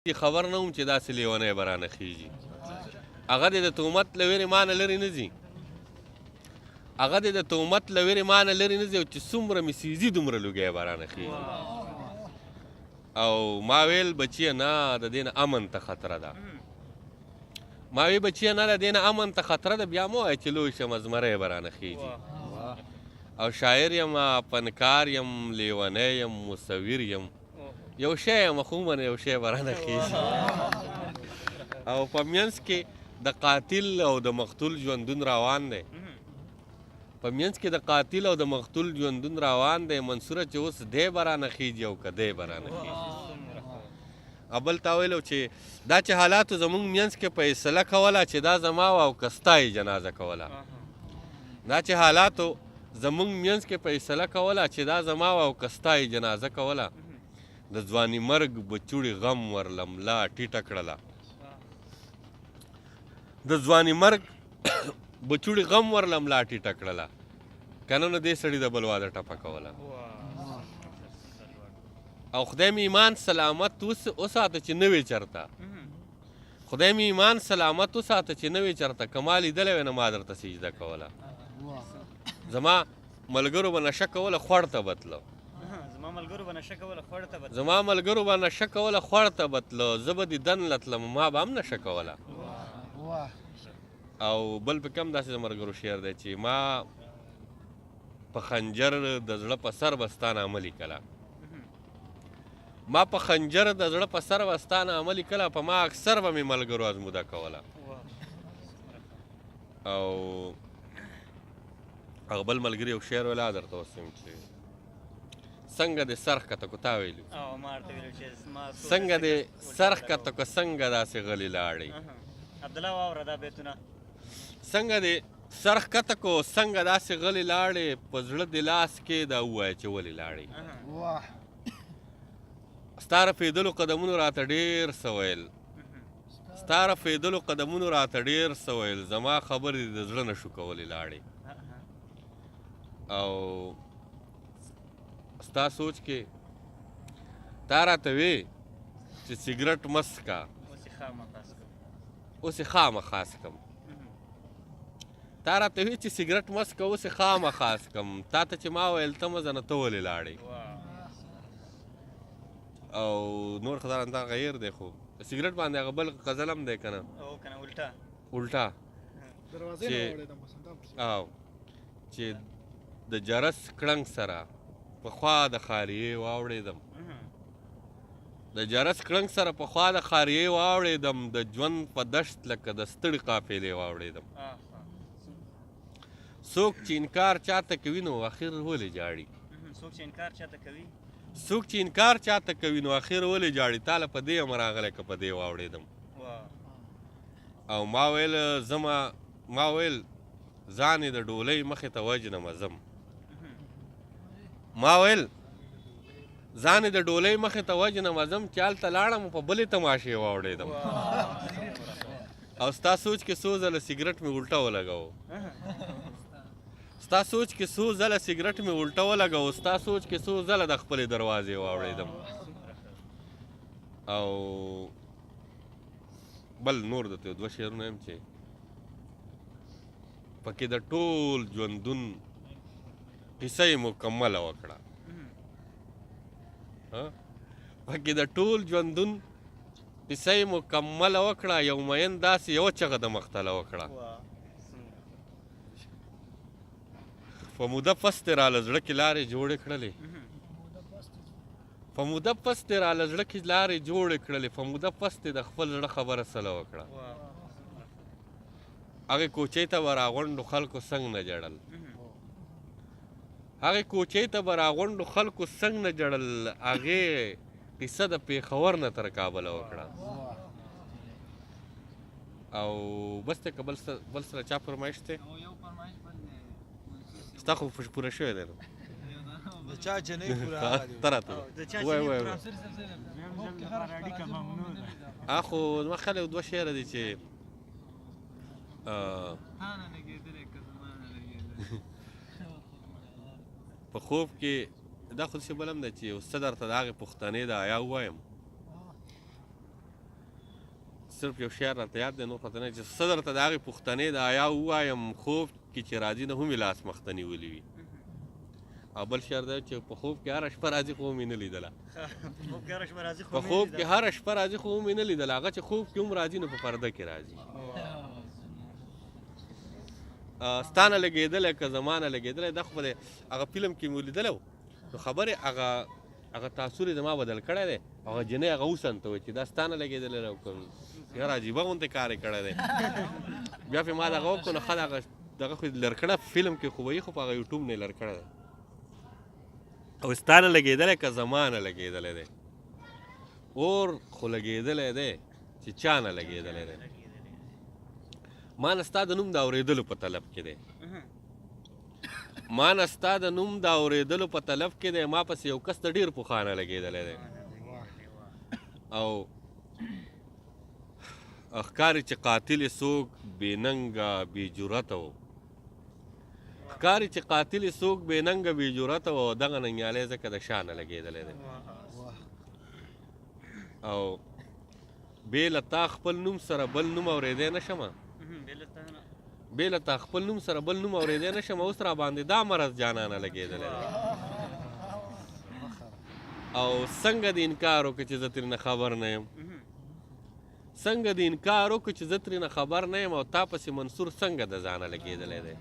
خبر نه وم چې داسې لیونی به رانه خېژي. هغه دې د تهمت له ویرې ما نه لرې نه ځي، هغه دې د تهمت له ویرې ما نه لرې نه ځي، او چې څومره مې سیزي دومره لوګی به رانه خېژي. او ما ویل بچیه نه، د دې نه امن ته خطره ده. ما وی بچیه نه، د دې نه امن ته خطره ده، بیا مه وایه چې لوی شم زمری به رانه خېژي. او شاعر یم، فنکار یم، لیونی یم، مصور یم، یو شی یم، خو ومنه یو شی به رانه خېژي. او په منځ کې د قاتل او د مقتول ژوندون روان دی، په منځ کې د قاتل او د مقتول ژوندون روان دی. منصوره چې اوس دی به رانه خېژي او که دی به رانه خېژي. او بل تا ویلو چې دا چې حالاتو زمونږ منځ کې فیصله کوله چې دا زما وه او که ستا یې جنازه کوله. دا چې حالاتو زمونږ منځ کې فیصله کوله چې دا زما وه او که ستا یې جنازه کوله، د ځواني مرګ بچوړي غم ورله ملا ټیټه کړله، د ځواني مرګ بچوړي غم ورله ملا ټیټه کړله، که نه نو دې سړي د بل واده ټپه کوله. او خدای مې ایمان سلامت وساته چې نه وې چرته، خدای مې ایمان سلامت وساته چې نه وې چرته، که ما لیدلی وی نو ما درته سجده کوله. زما ملګرو به نشه کوله خوړ ته به تلو، زما ملګرو به نشه کوله خوړ ته به، زما ملګرو به نشه کوله خوړ ته به تلو، زه به دیدن له تلم ما به هم نشه کوله. او بل په کم داسې د ملګرو شعر دی چې ما په خنجر د زړه په سر به ستا نامه لیکله، ما په خنجر د زړه په سر به ستا نامه لیکله، په ما اکثر به مې ملګرو ازموده کوله. او هغه بل ملګري یو شعر ویل درته اوس وایم چې څنګه دې سر ښکته کو، تا ویلي څنګه دې سر ښکته کو، څنګه داسې غلي لاړې. عبدالله واوره دا بیتونه. څنګه دې سر ښکته کو، څنګه داسې غلي لاړې، په زړه دې لاس کې دا ووایه چې ولې لاړې. ستا رپېدلو قدمونو راته ډېر څه ویل، ستا رپېدلو قدمونو راته ډېر څه ویل، زما خبرې دې د زړه نه شو کولې لاړې. او ستا سوچ کې تا راته وې چې سګرټ مه څکه، اوس یې خامخا څکم. تا راته وې چې سګرټ مه څکه، اوس یې خامخا څکم. تا ته چې ما ویل ته مه ځه نو ته ولې لاړې. او نور خو دا غیر دی، خو سګرټ باندې هغه بل غزل هم دی که نه، الټا او چې د جرس کړنګ سره پخوا د ښاریې واوړېدم، د جرس کړنګ سره پخوا د ښاریې واوړېدم، د ژوند په دشت لکه د ستړي قافلې واوړېدم. څوک چې انکار چاته کوي نو اخر ولې جاړي، څوک چې انکار چاته کوي، څوک چې انکار چاته کوي نو اخر ولې جاړي، تاله په دې هم راغلی که په دې واوړېدم. او ما ویل زما، ما ویل ځان یې د ډولۍ مخې ته وژنم ځم، ما ویل ځان یې د ډولۍ مخې ته وژنم ځم، چې هلته لاړم په بلې تماشې واوړېدم. او ستا سوچ کې څو ځله سګرټ مې الټه ولګاوه، ستا سوچ کې څو ځله سګرټ مې الټه ولګاوه، ستا سوچ کې څو ځله د خپلې دروازې واوړېدم. او بل نور درته یو دوه شعرونه یم چې پکې د ټول ژوندون قصه یې مکمله وکړه، پکې د ټول ژوندون قصه یې مکمله وکړه، یو مین داسې یوه چغه د مختله وکړه. په موده پس دې راله زړه کې لارې جوړې کړلې، په موده پس دې راله زړه کې لارې جوړې کړلې، په موده پس دې د خپل زړه خبره سله وکړه. هغې کوچۍ ته به راغونډو خلکو څنګ نه ژړل، هغې کوچۍ ته به راغونډو خلکو څنګ نه ژړل، هغې قصه د پېښور نه تر کابله وکړه. او بس دی که بل سره چا فرمایش دی؟ ستا خو پوره شوی دی نو د چا چې نه پوره هغه دی. ته راته وایه وایه وایه. هغه خو زما خیال یو دوه شعره دي چې په خوب کې دا خو داسې بل هم دی چې یو څه درته د هغې پښتنې د حیا ووایم. صرف یو شعر راته یاد دی، نور خو ته نه چې څه درته د هغې پښتنې د آیا ووایم، خوب کې چې راځي نه هم یې لاس مخته نیولي وي. او بل شعر دی چې په خوب کې هره شپه راځي خو مې نه لیدله. خوب کې هره شپه راځي خو په خوب کې هره شپه راځي خو مې نه لیدله. هغه چې خوب کې هم راځي نو په پرده کې راځي. ستانه لګېدلی که زمانه لګېدلی، دا خو په هغه فلم کې مې لیدلی و، نو خبرې هغه هغه تاثیر یې زما بدل کړی دی. هغه جنۍ هغه حسن ته وایي چې دا ستا نه لګېدلی دی او که یاره عجیبه غوندې کار یې کړی دی. بیا پرې ما دغه وکړو، نو ښه دغه دغه خو یې لر کړی فلم کې خو به یې، خو په هغه یوټیوب نه یې لر کړی دی. او ستا نه لګېدلی که زما نه لګېدلی دی، اور خو لګېدلی دی چې چا نه لګېدلی دی. ما نه ستا د نوم د اورېدلو په طلب کې دی، ما نه ستا د نوم د اورېدلو په طلب کې دی، ما پسې یو کس د ډېر پخوا نه لګېدلی دی. او ښکاري چې قاتل یې څوک بې ننګه بې جرأته و، ښکاري چې قاتل یې څوک بې ننګه بې جرأته و، دغه ننګیالی ځکه د شا نه لګېدلی دی. او بې له تا خپل نوم سره بل نوم اورېدی نه شمه، بې له تا خپل نوم سره بل نوم اورېدی نه شم، اوس را باندې دا مرض جانانه لګېدلی دی. او څنګه دې انکار وکړ چې زه ترېنه خبر نه یم، څنګه دې انکار وکړ چې زه ترېنه خبر نه یم، او تا پسې منصور څنګه د ځانه لګېدلی دی.